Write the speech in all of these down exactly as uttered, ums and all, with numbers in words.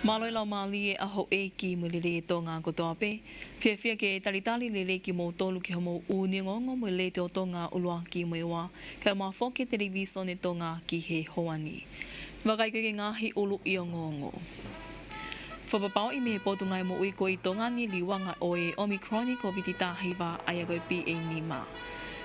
Mālō e laumālie ʻa houʻeiki mo e lelei ʻa Tonga kotoa pē. Fiefia ke talitali lelei kimoutolu ki hoʻomou ʻū ongoongo mo e Letiō Tonga ʻUluaki mo e Ua, kae ʻumaʻā foki e Televīsone Tonga ki he houa ni. Vakai ko e ngaahi ʻuluʻi ongoongo. Fakapapauʻi mei he Potungāue Moʻui ko ē ʻi Tonga ni e liuanga ʻo e Omicron ʻo e Kōviti taha hiva, ʻa ia ko e B A nima.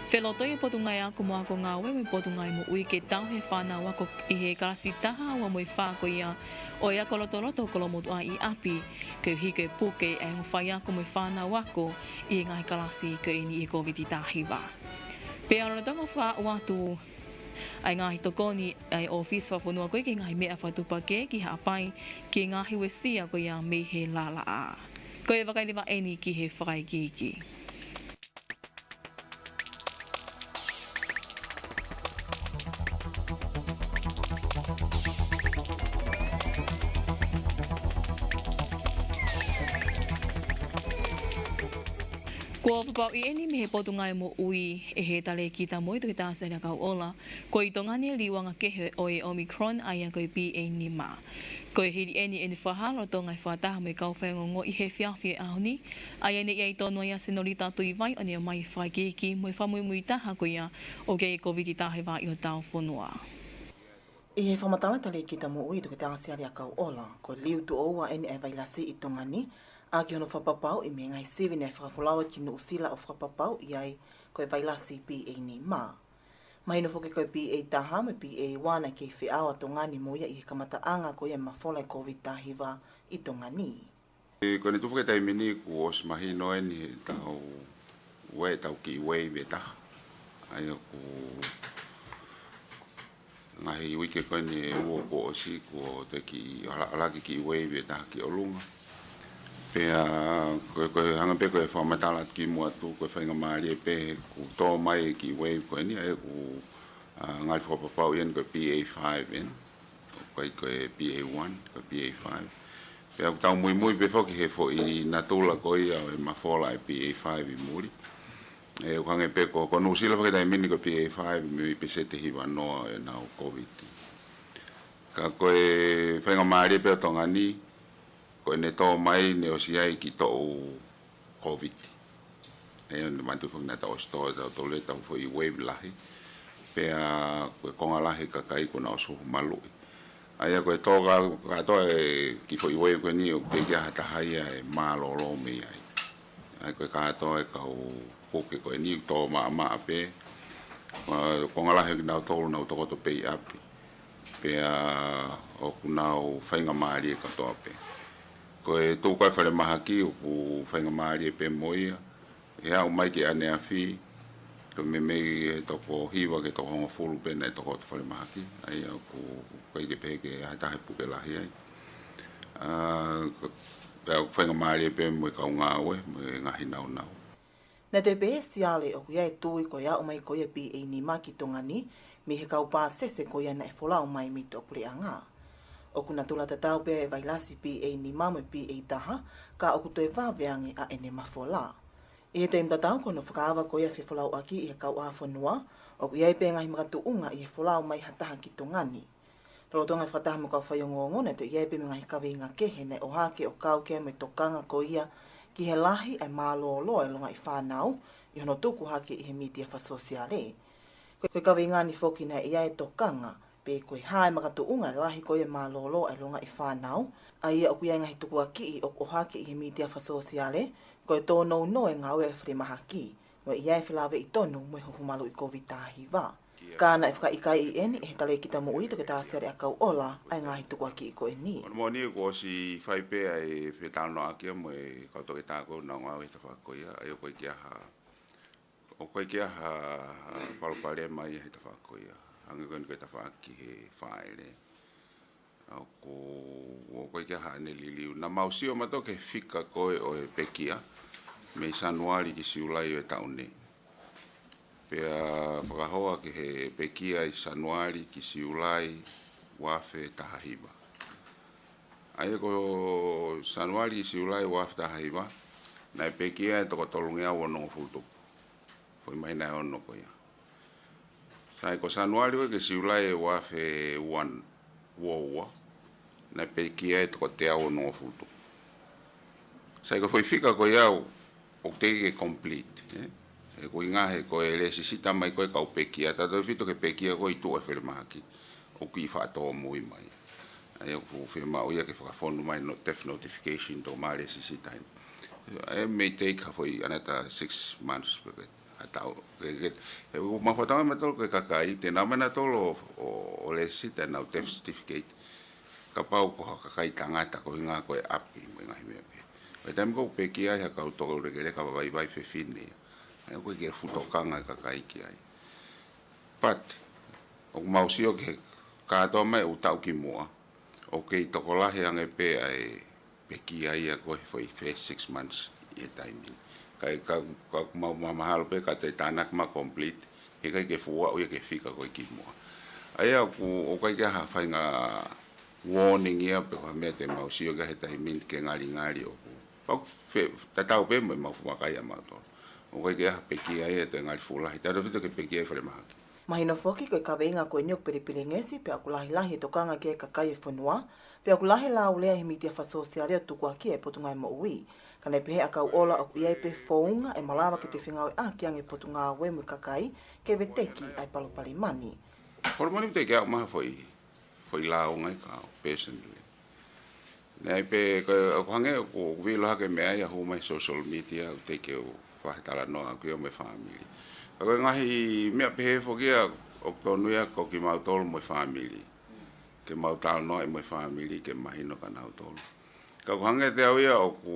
Felotoi e Potungāue Ako mo e Ako Ngāue mo e Potungāue Moʻui ke tauhi e fānau ako ʻi he kalasi taha, ua mo e fā ko ia ʻo e ako lotoloto kolomotuʻa ʻi ʻapi, koeʻuhi ko e puke ʻa e ongo faiako mo e fānau ako ʻi he ngaahi kalasi ko eni ʻi he Kōviti taha hiva. Pea lolotonga fakaʻau atu ʻa e ngaahi tokoni ʻa e ʻŌfisi Fakafonua ko ē ki he ngaahi meʻa fakatuʻupakē ki Haʻapai, ki he ngaahi uesia ko ia mei he laʻalaʻā. Ko e vakai leva eni ki he fakaikiiki. Kuo fakapapauʻi eni mei he Potungāue Moʻui ʻe he Talēkita Moʻui Toketā Siale ʻAkauʻola, ko ē ʻi Tonga ni e liuanga kehe ʻo e Omicron, ʻa ia ko e B A nima. Ko e hili eni ʻene fakahā lolotonga e fakataha mo e kau faiongoongo ʻi he efiafi ʻo e ʻaho ni, ʻa ia naʻe ʻi ai tonu ai ʻa Senolita Tuʻivai ʻo ne ʻomai e fakaikiiki mo e fakamuimui taha ko ia ʻoku ʻi ai e Kōviti taha hiva ʻi hotau fonua. ʻI he fakamatala ʻa e Talēkita Moʻui Toketā Siale ʻAkauʻola, ko e liu tuʻo ua eni ʻa e vailasi ʻi Tonga ni, ʻaki hono fakapapauʻi mei he ngaahi sivi naʻe fakafolau ki Nuʻusila ʻo fakapapauʻi ai ko e vailasi B A nima. Mahino foki ko e B A taha mo e B A one naʻe kei feʻao ʻa Tonga ni mo ia ʻi he kamataʻanga ko ia e mafola e Kōviti taha hiva ʻi Tonga ni. Ko eni tuʻu foki he taimi ni kuo ʻosi mahino eni he tau wave, tau kiʻi wave ʻe taha. ʻA ia ko e ngaahi uike ko eni ʻe ua kuo ʻosi kuo toe kiʻi ʻala, ʻalaki kiʻi wave ʻe taha ki ʻolunga. Pea ko e, ko e hangē pē ko e fakamatala atu kimuʻa atu, ko e faingamālie pē he kuo tō mai e kiʻi wave ko eni, ʻa ia kuo, ʻa, ngali fakapapauʻi eni ko e B A five eni. ʻOku ʻikai ko e B A one, ko e B A five. Pea ʻoku tau muimui pē foki he foʻi natula ko ia ʻo e mafola e B A five ʻi muli. ʻE, ʻoku hangē pē ko, ko Nuʻusila foki he taimi ni ko e B A five mei peseti ʻe hiva noa ʻenau Kōviti. Ka ko e faingamālie pē ʻo Tonga ni, ko ʻene tō mai naʻe ʻosi ʻi ai e kiʻi toʻu Kōviti. ʻE, ʻo ne manatu foki naʻa tau ʻosi tō ʻe tautolu ʻetau foʻi wave lahi. Pea ko e konga lahi e kakai kuo nau ʻosi huhu maluʻi. ʻA ia ko e tō ka, kātoa e kiʻi foʻi wave ko eni ʻoku teʻeki ai ha taha ia ʻe mālōlō mei ai. ʻA ia ko e kātoa e kau puke ko eni ʻoku tō maʻamaʻa pē. Ko e konga lahi kinautolu nau tokoto pē ʻi ʻapi. Pea ʻoku nau faingamālie kātoa pē. Ko e tuʻu ko ē falemahaki ʻoku faingamālie pē mo ia. ʻE aʻu mai ki ʻaneafi, ko e meimei he toko hiva ki he toko hongofulu pē naʻe tokoto falemahaki. ʻA ia ʻoku ʻikai ke pehē ke ʻi ai ha taha ʻe puke lahi ai. ʻA, ko, pea ʻoku faingamālie pē mo e kau ngāue, mo e ngaahi nāunau. Naʻe toe pehē ʻe Siale ʻoku ʻi ai e tui ko e aʻu mai ko ia e B A nima ki Tonga ni, mei he kau pāsese ko ia naʻe folau mai mei tuʻapuleʻanga. ʻOku natula tatau pē ʻa e vailasi B A nima mo e B A taha, ka ʻoku toe vave ange ʻa ʻene mafola. ʻI he taimi tatau ko hono fakaava ko ia e fefolauʻaki ʻi he kauʻāfonua, ʻoku ʻi ai pē ngaahi makatuʻunga ʻi he folau mai ha taha ki Tonga ni. Lolotonga e fakataha mo e kau faiongoongo naʻe toe ʻi ai pē mo e ngaahi kaveinga kehe naʻe ʻohake ʻo kau ki ai mo e tokanga ko ia ki he lahi ʻa e mālōlō ʻa e longaʻi fānau ʻi hono tuku hake ʻi he mītia fakasōsiale. Ko e, ko e kaveinga ni foki naʻe ʻi ai e tokanga pe ko e hā e makatuʻunga e lahi ko ia e mālōlō ʻa e longaʻi fānau, ʻa ia ʻoku ʻi ai e ngaahi tukuakiʻi ʻoku ʻohake ʻi he mītia fakasōsiale, ko e tōnounou e ngāue ʻa e falemahaki, mo e ʻi ai e felāveʻi tonu mo e huhu maluʻi Kōviti taha hiva. Ka naʻe fakaʻikaiʻi eni ʻe he Talēkita Moʻui Toketā Siale ʻAkauʻola ʻa e ngaahi tukuakiʻi ko eni. Ko hono moʻoni kuo ʻosi fai pē ʻa e fetalanoaʻaki ia mo e kau toketā ko ē ʻoku nau ngāue he tafaʻaki ko ia, ʻa ia ʻoku ʻikai ke ʻi ai ha, ʻoku ʻikai ke ʻi ai ha, ha palopalema ia he tafaʻaki ko ia. Hangē ko eni ko e tafaʻaki he fāʻele. ʻOku, ʻoku ʻikai ke ʻi ai haʻane liliu. Naʻa mau sio mautolu ki he fika ko ē ʻo e pekia, mei Sānuali ki Siulai ʻo e taʻu ni. Pea fakahoa ki he pekia ʻi Sānuali ki Siulai ua afe taha hiva. ʻA ia ko Sānuali ki Siulai ua afe taha hiva, naʻe pekia e toko tolungeau onongofulu tupu. Foʻi māhina ʻe ono ko ia. Sai ko Sānuali ko ē ki Siulai ʻo e ua afe ua, ua ua, Naʻe pekia e toko teau onongofulu. Sai ko e foʻi fika ko ia ʻoku teʻeki ke complete, ē? He ko e ʻuhinga he ko e lēsisita mai ko e kau pekia, tautautefito ki he pekia ko e ʻi tuʻa e falemahaki, ʻoku kiʻi faʻa tōmui mai. ʻA ia ʻoku fiemaʻu ia ke fakafonu mai no-, death notification to ma lēsisita eni. It may take ha foʻi another six months pe ko e ha taʻu. Ke, ke, he ʻoku mau fakatokangaʻi mautolu ko e kakai, te nau ō mai nautolu ʻo, ʻo, ʻo lēsisita ʻenau death certificate. Kapau ko ha kakai tangata ko e ʻuhinga ko e ʻapi mo e ngaahi meʻa pehē. Ko e taimi ko ē ʻoku pekia ai ha kau toko lekeleka vaivai fefine ia, ʻa ia ʻoku ʻikai ke fuʻu tokanga e kakai ki ai. But ʻoku mau sio ki he kātoa mai ʻoku taʻu ki muʻa, ʻoku kei tokolahi ange pē ʻa e pekia ia ko e foʻi first six months ʻi he taimi ni. Kae, ka, ka ʻoku mau mamahalo pē ka te tānaki mai complete, heʻikai ke fuʻu aʻu ia ki he fika ko ē ki muʻa. ʻA ia ʻoku, ʻoku ʻikai ke ʻi ai ha faʻahinga warning ia pe ko ha meʻa te mau sio ki ai he taimi ni ke ngalingali ʻoku. Pau fe-, tatau pē mo ʻemau fuʻu vakai ʻamautolu. ʻOku ʻikai ke ʻi ai ha pekia ia te ngali fuʻu lahi. Tautautefito ki he pekia ʻi falemahaki. Mahino foki ko e kaveinga ko eni ʻoku pelepelengesi pea ʻoku lahilahi e tokanga ki ai e kakai e fonua, pea ʻoku lahi e lau lea ʻi he mītia fakasōsiale ʻo tukuakiʻi e Potungāue Moʻui. Ka naʻe pehē ʻa Kauʻola ʻoku ʻi ai pē founga ʻe malava ke toe fengāueʻaki ange ʻe he Potungāue mo e kakai ke veteki ʻa e palopalema ni. Palopalema ni teʻeki ke aʻu mai ha foʻi, foʻi lāunga ia kiate au personally. Naʻe pē, ko, ʻoku hangē ʻoku, ʻoku vilo hake meʻa ia hū mai social media, ʻoku teʻeki ke u fai ha talanoa ʻaʻaku ia mo e fāmili. Ka ko e ngaahi meʻa pehē foki ia ʻoku tonu ia ko kimautolu mo e fāmili. Ke mau talanoaʻi mo e fāmili, ke mahino kia nautolu. Ka ʻoku hangē kiate au ia ʻoku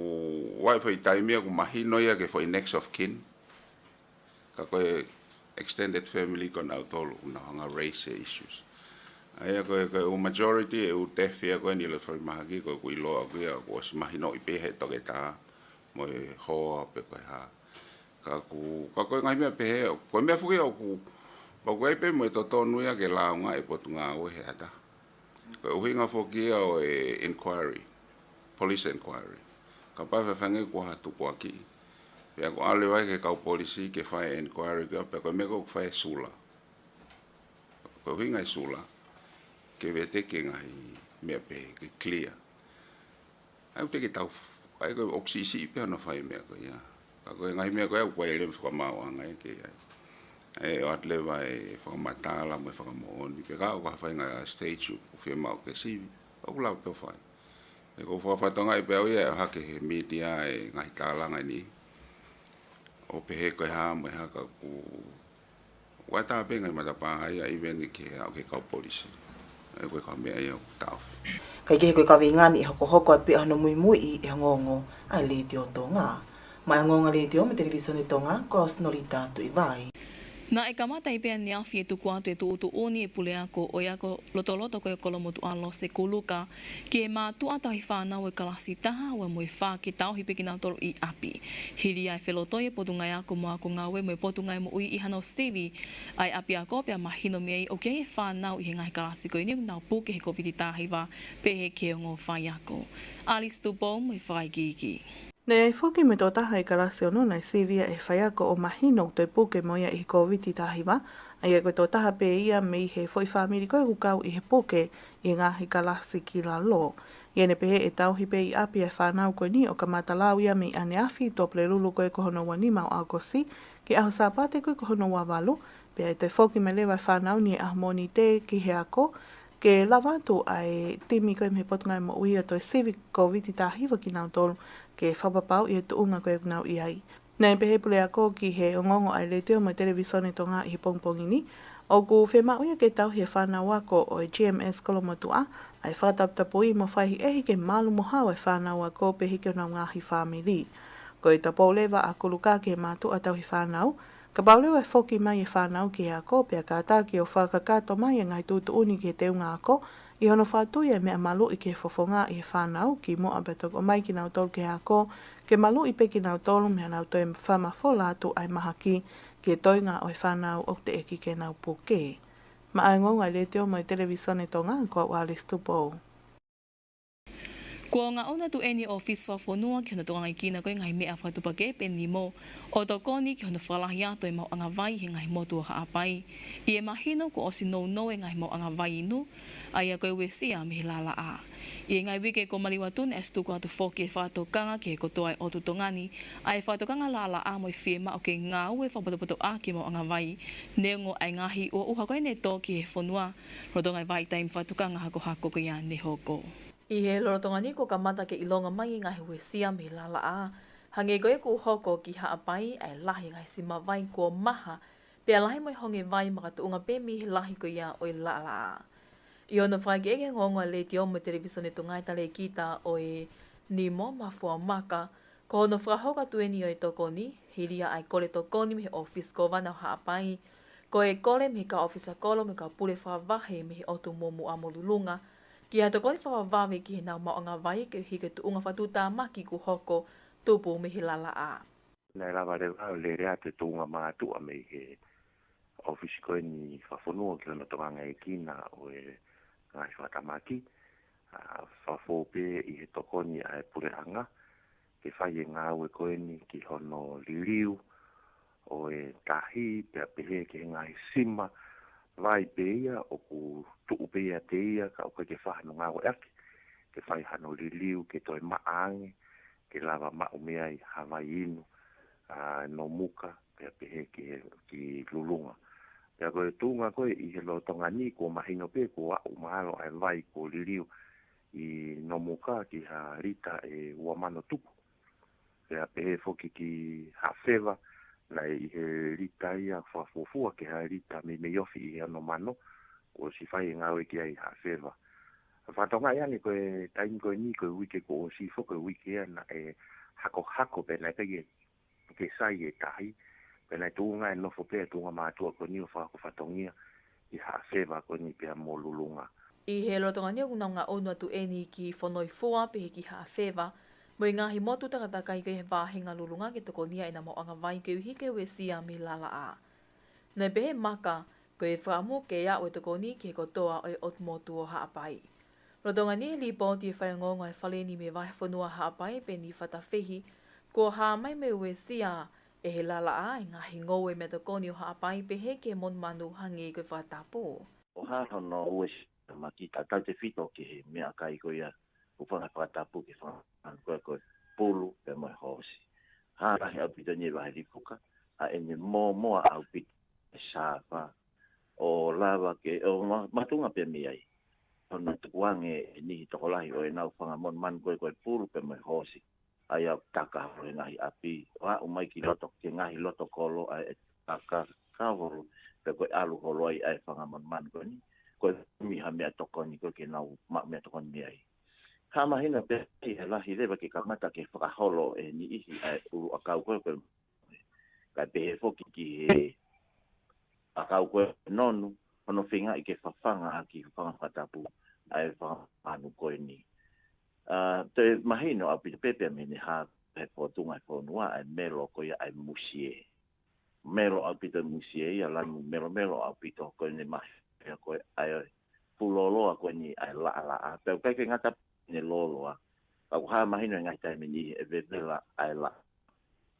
ʻi ai e foʻi taimi ia ʻoku mahino ia ki he foʻi next of kin. Ka ko e extended family ko nautolu, ʻoku nau hanga raise e issues. ʻA ia ko e, ko e ʻū majority e ʻū death ia ko eni ʻi loto falemahaki ko ʻeku ʻiloa ʻaʻaku ia, ʻoku ʻosi mahinoʻi pē ʻe he toketā, mo e hoa pe ko e hā. Ka ʻoku, ka ko e ngaahi meʻa pehē, ko e meʻa foki ʻoku, pau ke ʻi ai pē mo e totonu ia ke lāungaʻi e Potungāue he ʻata. Ko e ʻuhinga foki ia ʻo e inquiry, police inquiry. Kapau ʻe fafange kuo ha tukuakiʻi, pea kuo ʻalu leva ki he kau polisi ke fai e inquiry ko ia, pea ko e meʻa ko ē ʻoku fai e sula. Ko e ʻuhinga e sula, ke veteki e ngaahi meʻa pehē, ke clear. ʻA ia ʻoku teʻeki ke tau, ʻa ia ko e ʻoku siʻisiʻi pē hono fai e meʻa ko ia. Ka ko e ngaahi meʻa ko ia ʻoku ʻi ai e leva e fakamaauʻanga ia ke ʻi ai. ʻE ʻoatu leva e fakamatala mo e fakamoʻoni, pe kapau ko ha faʻahinga stage ʻoku fiemaʻu ke sivi, ʻoku lava pē ʻo fai. He ʻoku ou fakafetongaʻi pē au ia ʻe ʻohake ʻe he mītia e ngaahi tālanga ni, ʻo pehē ko e hā mo e hā ka ʻoku ʻatā pē ngaahi matapā ia even ki he, ki he kau polisi. ʻA ia ko e kau meʻa ia ʻoku taʻofi. Kae kehe ko e kaveinga ni ʻe hokohoko atu pē ʻa hono muimuiʻi ʻe he ongoongo ʻa e Letiō Tonga. Maʻá e ongoongo ʻa e Letiō mo e Televīsone Tonga, ko au Sinolita Tuʻivai. Naʻe kamata ʻi he pē ʻaneafi e tuku atu e tuʻutuʻuni ʻa e puleako ʻo e ako lotoloto ko ia ʻo Kolomotuʻa Lose Kuluka ki he mātuʻa tauhi fānau ʻo e kalasi taha ua mo e fā ke tauhi pē kinautolu ʻi ʻapi. Hili ia ʻa e felotoi ʻa e Potungāue Ako mo Akongāue mo e Potungāue Moʻui ʻi hano sivi ʻa e ʻapiako pea mahino mei ai ʻoku ʻi ai e fānau ʻi he ngaahi kalasi ko eni ʻoku nau puke he Kōviti taha hiva, pehē ki he ongo faiako. Alice Tupou mo e fakaikiiki. Naʻe ʻi ai foki mo e tokotaha ʻi he kalasi ono naʻe sivi ia ʻe he faiako ʻo mahino ʻoku toe puke mo ia ʻi he Kōviti taha hiva, ʻa ia ko e tokotaha pē ia mei he foʻi fāmili ko ē ʻoku kau ʻi he puke ʻi he ngaahi kalasi ki lalo. ʻA ia naʻe pehē ʻe tauhi pē ʻi ʻapi ʻa e fānau ko eni ʻo kamata lau ia mei ʻaneafi Tuʻapulelulu ko ē ko hono ua nima ʻo ʻAokosi, ki he ʻaho Sāpate ko ē ko hono ua valu, pea ʻe toe foki mai leva e fānau ni he ʻaho Mōnite ki he ako, ke lava atu ʻa e timi ko ē mei he Potungāue Moʻui ʻo toe sivi Kōviti taha hiva kinautolu, ke fakapapauʻi e tuʻunga ko ē ʻoku nau ʻi ai. Naʻe pehē ʻe he puleako ki he ongoongo ʻa e Letiō mo e Televīsone Tonga ʻi he pongipongi ni, ʻoku fiemaʻu ia ke tauhi ʻe he fānau ako ʻo e G M S Kolomotuʻa ʻa e fakataputapui mo fakaʻehiʻehi ke malu mo hao e fānau ako pehē ki honau ngaahi fāmili. Ko e tapou leva ʻa Kuluka ki he mātuʻa tauhi fānau, kapau leva ʻe foki mai e fānau ki he ako, pea kātaki ʻo fakakakato mai e ngaahi tuʻutuʻuni ki he teunga ako, ʻi hono fakatui e meʻa maluʻi ki he fofonga ʻi he fānau, kimuʻa pea toki ʻomai kinautolu ki he ako, ke maluʻi pē kinautolu mei haʻanau toe fakamafola atu ʻa e mahaki ki he toenga ʻo e fānau ʻoku teʻeki ke nau puke. Maʻá e ongoongo ʻa e Letiō mo e Televīsone Tonga, ko au Alice Tupou. Kuo ngaʻunu atu ʻeni ʻe he ʻōfisi fakafonua ki hono tokangaʻi ʻa e ngaahi meʻa fakatuʻupakē pe nimo ʻo tokoni ki hono fakalahi atu e maʻuʻanga vai he ngaahi motu ʻo Haʻapai. ʻI he mahino kuo ʻosi nounou e ngaahi maʻuʻanga vai inu, ʻa ia ko e uesia mei he lalaʻā. ʻI he ngaahi uike kuo maliu atu naʻe ʻosi tuku atu foki e fakatokanga ki he kotoa e ʻotu Tonga ni, ʻa e fakatokanga lalaʻā mo e fiemaʻu ke ngāue fakapotopotoʻaki e maʻuʻanga vai, neongo ʻa e ngaahi ʻuha ʻuha ko ē ne tō ki he fonua, lolotonga e vahaʻa taimi fakatokanga hakohako ko ia ne hoko. ʻI he lolotonga ni kuo kamata ke ʻilonga mai e ngaahi uesia mei he lalaʻā, hangē ko ia kuo hoko ki Haʻapai, ʻa e lahi e ngaahi sima vai kuo maha, pea lahi mo e honge vai makatuʻunga pē mei he lahi ko ia ʻo e lalaʻā. ʻI hono fakaʻekeʻeke ʻe he ongoongo ʻa e Letiō mo e Televīsone Tonga ʻa e talēkita ʻo e Nimo Mafuamaka, ko hono fakahoko atu ʻeni ʻo e tokoni, hili ia ʻa e kole tokoni mei he ʻōfisi kōvana ʻo Haʻapai, ko e kole mei he kau ʻōfisa kolo mo e kau pule fakavahe mei he ʻotu Muʻomuʻa mo Lulunga, ki ha tokoni fakavavevave ki heʻenau maʻuʻanga vai koeʻuhi ko e tuʻunga fakatuʻutāmaki kuo hoko tupu mei he lalaʻā. Naʻe lava leva ʻo lele atu e tuʻunga mātuʻa mei he ʻōfisi ko eni fakafonua ki hono tokangaʻi ʻa e ngaahi fakatamaki, ʻa, fafo pē ʻi he tokoni ʻa e puleʻanga, ke fai e ngāue ko eni ki hono liliu ʻo e tahi, pea pehē ki he ngaahi sima vai pē ia ʻoku tuʻu pē ia ʻiate ia, ka ʻoku ʻikai ke fai hano ngāueʻaki, ke fai hano liliu, ke toe maʻa ange, ke lava maʻu mei ai ha vai inu, ʻa, Nomuka, pea pehē ki he, ki Lulunga. Pea ko e tuʻunga ko ē ʻi he lolotonga ni kuo mahino pē kuo aʻu mahalo ʻa e vai kuo liliu ʻi Nomuka ki ha lita ʻe ua mano tupu. Pea pehē foki ki Haʻafeva, naʻe ʻi he lita ia fakafuofua ki ha lita meimei ofi ʻi he ono mano, kuo ʻosi fai e ngāue ki ai ʻi Haʻafeva. Fakatokangaʻi ange ko e taimi ko eni ko e uike kuo ʻosi foki ko e uike ia naʻe hakohako pē naʻe ʻikai ke ke sai e tahi, pea naʻe tuʻunga e nofo pē e tuʻunga mātuʻa ko eni ʻo fakahoko fatongia ʻi Haʻafeva ko eni pea mo Lulunga. ʻI he lolotonga ni ʻoku nau ngaʻunu atu ʻeni ki Fonoifua pehē ki Haʻafeva, mo e ngaahi motu takatakai ko ia he vāhenga Lulunga ke tokonia ʻenau maʻuʻanga vai koeʻuhi ko e uesia mei he lalaʻā. Naʻe pehē ʻe Maka, ko e fakaʻamu ke aʻu e tokoni ki he kotoa ʻo e ʻotu motu ʻo Haʻapai. Lolotonga ni ʻi he lipooti ʻa e faiongoongo ʻa e Fale ni mei he Vahefonua Haʻapai, Peni Fatafehi, kuo hā mai mo e uesia ʻe he lalaʻā e ngaahi ngoue meʻatokoni ʻo Haʻapai pehē ki he monumanu hangē ko e fakatapu. ʻO hā hono uesia maki tatau tefito ki he meʻakai ko ia ʻoku fanga fakatapu ki he fanga monumanu ko ē ko e pulu pea mo e hoosi. Hā lahi ʻaupito ʻeni ʻi he Vahe Lifuka, ʻa ʻene mōmoa ʻaupito e sāva ʻo lava ke, ʻo ma-, matunga pē mei ai. Hono tukuange e niʻihi tokolahi ʻo ʻenau fanga monumanu ko ē ko e pulu pea mo e hoosi. ʻA ia ʻoku taka holo he ngaahi ʻapi, ʻo aʻu mai ki loto, ki he ngaahi loto kolo ʻa e taka, ka holo, pea ko e ʻalu holo ai ʻa e fanga monumanu ko eni, ko e kumi ha meʻatokoni ko ē ke nau maʻu meʻatokoni mei ai. Hā mahino pē ʻi he lahi leva ke kamata ke fakaholo e niʻihi ʻa e ʻuluʻakau ko ē ko e kae pehē foki ki he ʻakau ko ē nonu, hono feingaʻi ke fafanga ʻaki fanga fakatapu ʻa e fanga monumanu ko eni. ʻA, toe mahino ʻaupito pē pea mei he hā he fōtunga e fonua ʻa e melo ko ia ʻa e musie. Melo ʻaupito e musie ia, lanu melomelo ʻaupito ko ʻene mahino ko ē ʻa e fuloloa ko eni ʻa e laʻalaʻā. Pea ʻoku ʻikai ke ngata pē ʻene loloa, ka ʻoku hā mahino he ngaahi taimi ni ʻe vevela ʻa e laʻā.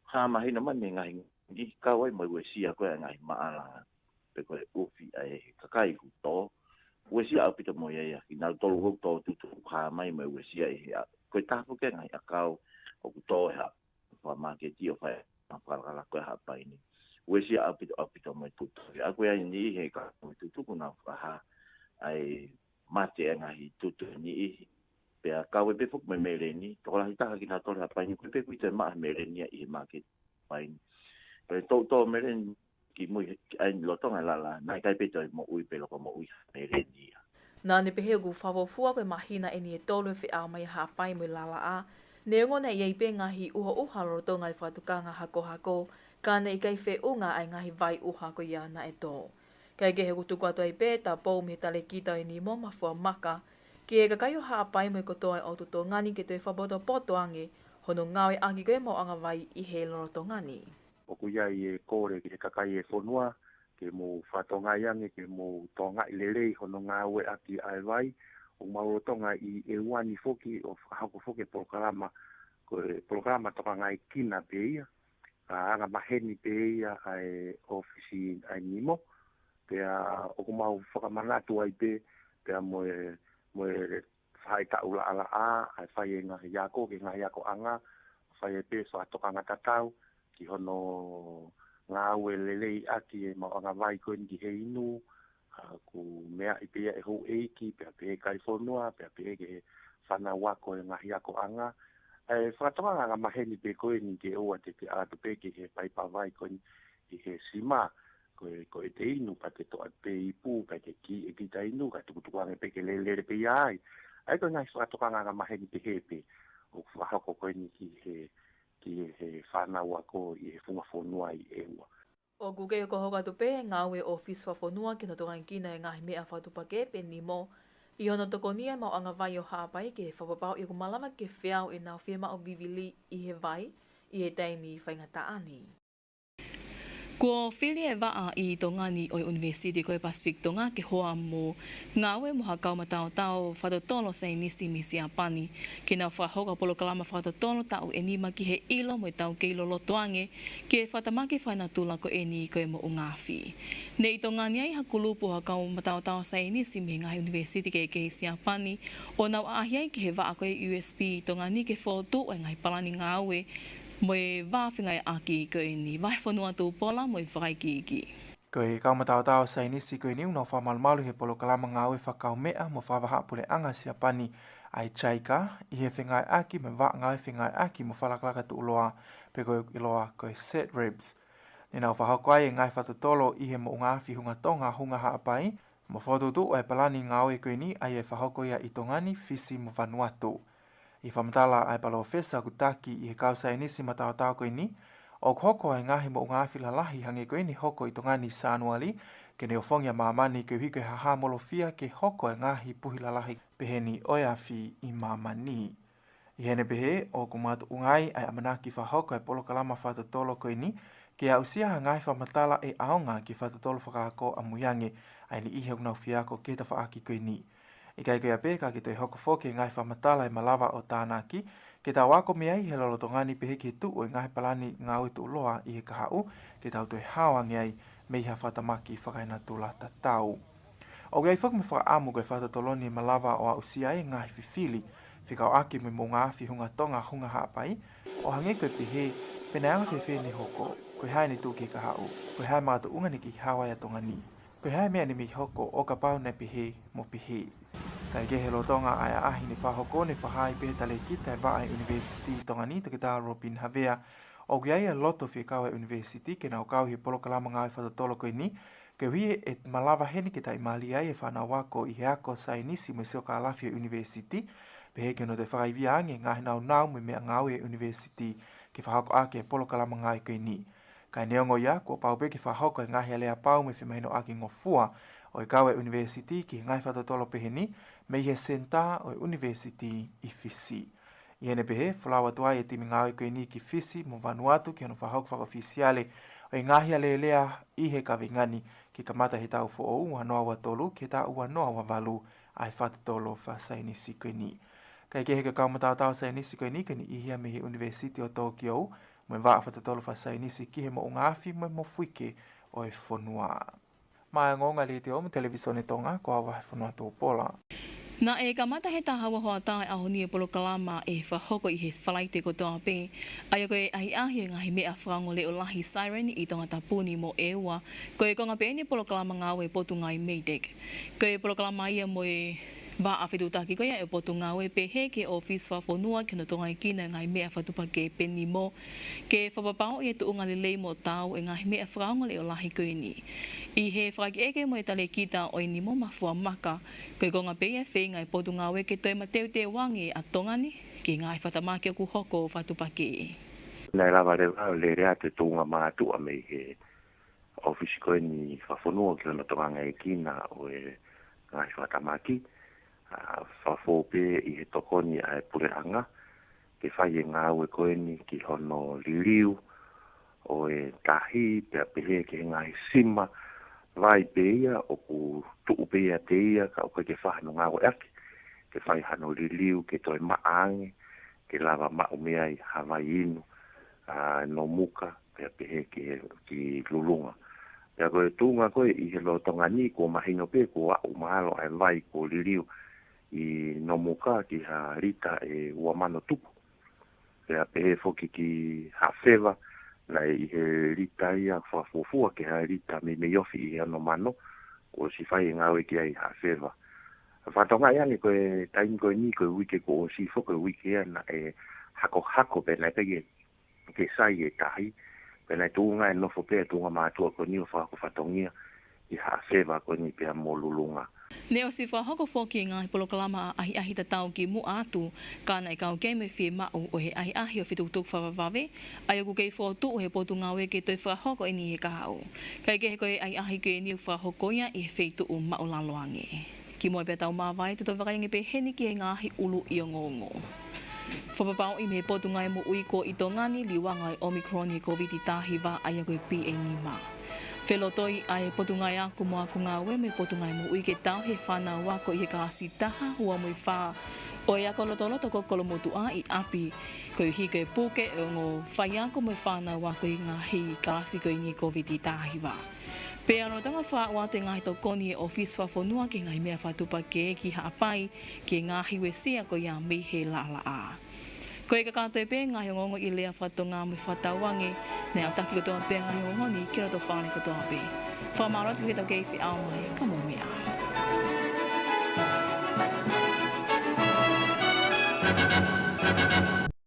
Hā mahino mai mei he ngaahi, ʻi he kau ai mo e uesia ko ē ʻa e ngaahi maʻala, pe ko e ʻufi ʻa e kakai ʻoku tō. Uesia ʻaupito mo ia ia, kinautolu ʻoku tō tutu ʻoku hā mai mo e uesia ʻi he ʻa-, ko e taha foki e ngaahi ʻakau ʻoku tō he ʻa-, fakamāketi ʻo fai ʻa e fakalakalaka ko ē ʻa Haʻapai ni. Uesia ʻaupito, ʻaupito mo e tutu. ʻA ko ia ʻeni he ka mo e tutu ʻoku nau fakahā ʻa e mate e ngaahi tutu ʻe niʻihi. Pea kau ai pē foki mo e meleni, tokolahi taha kinautolu ʻi Haʻapai ni, ko e pē kuita e maʻa meleni ia ʻi he māketi Haʻapai ni. Pea ʻi he toutou meleni kimui ki ai lolotonga e lalaʻā, naʻe ʻikai pē toe moʻui pe loko moʻui ha meleni ia. Naʻa ne pehē ʻoku fakafuofua ko e māhina ʻeni ʻe tolu e feʻao mai ʻa Haʻapai mo e lalaʻā, neongo naʻe ʻi ai pē ngaahi ʻuhoʻuha lolotonga e fakatokanga hakohako, ka naʻe ʻikai feʻunga ʻa e ngaahi vai ʻuha ko ia naʻe tō. Kae kehe ʻoku tuku atu ai pē e tapou mei he talēkita ʻo e Nimo Mafuamaka ki he kakai ʻo Haʻapai mo e kotoa e ʻotu Tonga ni ke toe fakapotopoto ange hono ngāueʻaki ko ē e maʻuʻanga vai ʻi he lolotonga ni. ʻOku ʻi ai e kole ki he kakai e fonua ke mou fakatokangaʻi ange, ke mou tokangaʻi lelei hono ngāueʻaki ʻa e vai, ʻOku mau lolotonga ʻi ʻEua ni foki ʻo fakahoko foki e polokalama, ko e polokalama tokangaekina pē ia, ka anga maheni pē ia ʻa e ʻōfisi ʻa e NIMO. Pea ʻoku mau fakamanatu ai pē, pea mo e, mo e faʻahitaʻu laʻalaʻā, ʻa e fai e ngaahi ako, ki he ngaahi akoʻanga, fai ai pē fakatokanga tatau ki hono ngāue lelei ʻaki e maʻuʻanga vai ko eni ki he inu, ʻa, ʻoku meaʻi pē ia ʻe he houʻeiki, pea pehē ki he kaifonua, pea pehē ki he fānau ako ʻo e ngaahi akoʻanga. ʻA e fakatokanga anga maheni pē ko eni ke ʻoua te te ʻalu atu pē ki he paipa vai ko eni ʻi he sima, ko e, ko ʻete inu, pea te toʻo pē ipu, pea te kiʻi e kita inu, kae tukutuku ange pē ke lele pē ia ai. ʻA ia ko e ngaahi fakatokanga anga maheni pehē pē ʻoku fakahoko ko eni ki he, ki he fānau ako ʻi he funga fonua ʻi ʻEua. ʻOku kei hokohoko atu pē e ngāue ʻa e ʻōfisi fakafonua ki hono tokangaekina e ngaahi meʻa fakatuʻupakē pe NIMO, ʻi hono tokoni ʻa e maʻuʻanga vai ʻo Haʻapai ke fakapapauʻi ʻoku malava ke feau ʻenau fiemaʻu vivili ʻi he vai ʻi he taimi faingataʻa ni. Kuo fili e vaʻa ʻi Tonga ni ʻo e ʻUnivēsiti ko e Pacific Tonga ke hoa mo ngāue mo ha kau mataotao fakatotolo saienisi mei Siapani, ke nau fakahoko ha polokalama fakatotolo taʻu ʻe nima ki he ʻilo mo e taukei loloto ange ki he fakatamaki fakaenatula ko eni ko e moʻunga afi. Naʻe ʻi Tonga ni ai ha kulupu ʻo ha kau mataotao saienisi mei he ngaahi ʻunivēsiti kehekehe Siapani, ʻo nau ʻaʻahi ai ki he vaʻa ko e USP ʻi Tonga ni ke fokotuʻu e ngaahi palani ngāue mo e vā fengāueʻaki ko eni. Vahefonua Tupola mo e fakaikiiki. Ko e kau mataotao saienisi ko eni ʻoku nau fakamalumalu he polokalama ngāue fakakaumeʻa mo fakavahaʻapuleʻanga Siapani ʻa e JICA, ʻi he fengāueʻaki mo e vaʻa ngāue fengāueʻaki mo fakalakalaka tuʻuloa, pe ko e ʻiloa ko e SETREPS. Ne nau fakahoko ai e ngaahi fakatotolo ʻi he moʻunga afi Hunga Tonga, Hunga Haʻapai, mo fokotuʻutuʻu e palani ngāue ko eni, ʻa ia ʻe fakahoko ia ʻi Tonga ni, Fisi mo Vanuatu. ʻI he fakamatala ʻa e palōfesa ʻoku taki ʻi he kau saienisi mataotao ko eni, ʻoku hoko e ngaahi moʻunga afi lalahi hangē ko eni hoko ʻi Tonga ni ʻi Sānuali, ke ne ofongi ʻa māmani koeʻuhi ko e hahamolofia ke hoko e ngaahi puhi lalahi peheni ʻo e afi ʻi māmani. ʻI heʻene pehē, ʻoku makatuʻunga ai ʻa e ʻamanaki fakahoko e polokalama fakatotolo ko eni, ke aʻusia ha ngaahi fakamatala ʻe ʻaonga ki he fakatotolo fakaako ʻamui ange ʻa e niʻihi ʻoku nau fie ako ki he tafaʻaki ko eni. ʻIkai ko ia pē, ka ke toe hoko foki e ngaahi fakamatala ʻe malava ʻo tānaki, ke tau ako mei ai he lolotonga ni pehē ki he tuʻu e ngaahi palani ngāue tuʻuloa ʻi he kahaʻu, ke tau toe hao ange ai mei ha fakatamaki fakaenatula tatau. ʻOku ʻi ai foki mo e fakaʻamu ko e fakatotolo ni ʻe malava ʻo aʻusia ai e ngaahi fifili fekauʻaki mo e moʻunga afi Hunga Tonga, Hunga Haʻapai, ʻo hangē ko e pehē, pe naʻe anga fēfē ʻene hoko, ko e hā ʻene tuʻu ki he kahaʻu, ko e hā e makatuʻunga ne kei hao ai ʻa Tonga ni, ko e hā e meʻa ne mei hoko ʻo kapau naʻe pehē mo pehē. Kaekehe, lolotonga ʻa e ʻaʻahi ne fakahoko, ne fakahā ai pē ʻe he talēkita e vaʻa ʻa e ʻUnivēsiti ʻi Tonga ni, Toketā Robin Havea, ʻoku ʻi ai e loto fekau ʻa e ʻunivēsiti ke nau kau he polokalama ngāue fakatotolo ko eni, koeʻuhi ʻe malava heni ke taʻimālie ai e fānau ako ʻi he ako saienisi mo e siokālafi ʻo e ʻunivēsiti, pehē ki hono toe fakaivia ange e ngaahi nāunau mo e meʻangāue ʻa e ʻunivēsiti ke fakahoko ʻaki e polokalama ngāue ko eni. Kae neongo ia, kuo pau pē ke fakahoko e ngaahi aleapau mo e femahinoʻaki ngofua ʻo e kau ʻa e ʻunivēsiti ki he ngaahi fakatotolo pehē ni, mei he senitā ʻo e ʻunivēsiti ʻi Fisi. ʻI heʻene pehē, folau atu ai e timi ngāue ko eni ki Fisi mo Vanuatu ki hono fakahoko fakaʻofisiale ʻo e ngaahi alēlea ʻi he kaveinga ni, ke kamata he taʻu foʻou ua noa ua tolu ki he taʻu ua noa ua valu ʻa e fakatotolo fakasaienisi ko eni. Kaekehe, ko e kau mataotao saienisi ko eni ko e niʻihi ia mei he ʻUnivēsiti ʻo Tōkiou, mo e vaʻa fakatotolo fakasaienisi ki he moʻunga afi mo e mofuike ʻo e fonua. Maʻá e ongoongo ʻa e Letiō mo e Televīsone Tonga, ko au Vahefonua Tupola. Naʻe kamata he taha ua hoʻatā e ʻaho ni e polokalama ʻe fakahoko ʻi he Falaite kotoa pē, ʻa ia ko e ʻahiʻahi ʻo e ngaahi meʻa fakaongoleʻo lahi siren ʻi Tongatapu ni mo ʻEua, ko e konga pē eni e polokalama ngāue ʻa e Potungāue MEIDECC. Ko e polokalama ia mo e vaʻa fetuʻutaki ko ia ʻa e Potungāue pehē ki he ʻōfisi fakafonua ki hono tokangaekina e ngaahi meʻa fakatuʻupakē pe NIMO, ke fakapapauʻi e tuʻunga lelei mo taau e ngaahi meʻa fakaongoleʻo lahi ko eni. ʻI he fakaʻekeʻeke mo e talēkita ʻo e NIMO, Mafua Maka, ko e konga pē ia e feinga ʻa e Potungāue ke toe mateuteu ange ʻa Tonga ni ki he ngaahi fakatamaki ʻoku hoko fakatuʻupakē. Naʻe lava leva ʻo lele atu e tuʻunga mātuʻa mei he ʻōfisi ko eni fakafonua ki hono tokangaekina ʻo e ngaahi fakatamaki, ʻa, fakafou pē ʻi he tokoni ʻa e puleʻanga, ke fai e ngāue ko eni ki hono liliu ʻo e tahi, pea pehē ki he ngaahi sima vai pē ia ʻoku tuʻu pē ia ʻiate ia, ka ʻoku ʻikai ke fai hano ngāueʻaki. ke fai hano liliu, ke toe maʻa ange, ke lava maʻu mei ai ha vai inu, ʻa, Nomuka, pea pehē ki, ki Lulunga. Pea ko e tuʻunga ko ē ʻi he lolotonga ni kuo mahino pē kuo aʻu mahalo ʻa e vai kuo liliu ʻi Nomuka ki ha lita ʻe ua mano tupu. Pea pehē foki ki Haʻafeva, naʻe ʻi he lita ia fakafuofua ki ha lita meimei ofi ʻi he ono mano, kuo ʻosi fai e ngāue ki ai Haʻafeva. Fakatokangaʻi ange ko e taimi ko eni ko e uike kuo ʻosi foki ko e uike ia naʻe hakohako pē naʻe pehē ke sai e tahi, pea naʻe tuʻunga e nofo pē tuʻunga mātuʻa ko eni ʻo fakahoko fatongia ʻi Haʻafeva ko eni pea mo Lulunga. Naʻe ʻosi fakahoko foki e ngaahi polokalama ʻahiʻahi tatau kimuʻa atu, ka naʻe kau ki ai mo e fiemaʻu ʻo e ʻahiʻahi ʻo e fetukutuku fakavavevave, ʻa ia ʻoku kei fokotuʻu ʻe he Potungāue ke toe fakahoko eni he kahaʻu. Kaekehe ko e ʻahiʻahi ko eni ʻoku fakahoko ia ʻi he feituʻu māʻulalo ange. Kimuʻa pea tau māvae, tau toe vakai ange pē heni ki he ngaahi ʻuluʻi ongoongo. Fakapapauʻi mei he Potungāue Moʻui ko ē ʻi Tonga ni e liuanga ʻo e Omicron ʻi he Kōviti taha hiva, ʻa ia ko e B A nima. Felotoi ʻa e Potungāue Ako mo e Ako Ngāue mo e Potungāue Moʻui ke tauhi e fānau ako ʻi he kalasi taha, ua mo e fā ʻo e ako lotoloto ko Kolomotuʻa ʻi ʻapi, koeʻuhi ko e puke ʻo e ongo faiako mo e fānau ako ʻi he ngaahi kalasi ko eni Kōviti taha hiva. Pea lolotonga fakaʻau atu e ngaahi tokoni ʻa e ʻŌfisi Fakafonua ki he ngaahi meʻa fakatuʻupakē ki Haʻapai, ki he ngaahi uesia ko ia mei he laʻalaʻā. Ko e kakato ē pē ngaahi ongoongo ʻi he lea faka-Tonga mo e fakatauange, naʻe aʻutaki kotoa pē ngaahi ongoongo ni ki loto fale kotoa pē. Fakamālō atu ki he tau kei feʻao mai, ka mou meʻa ā.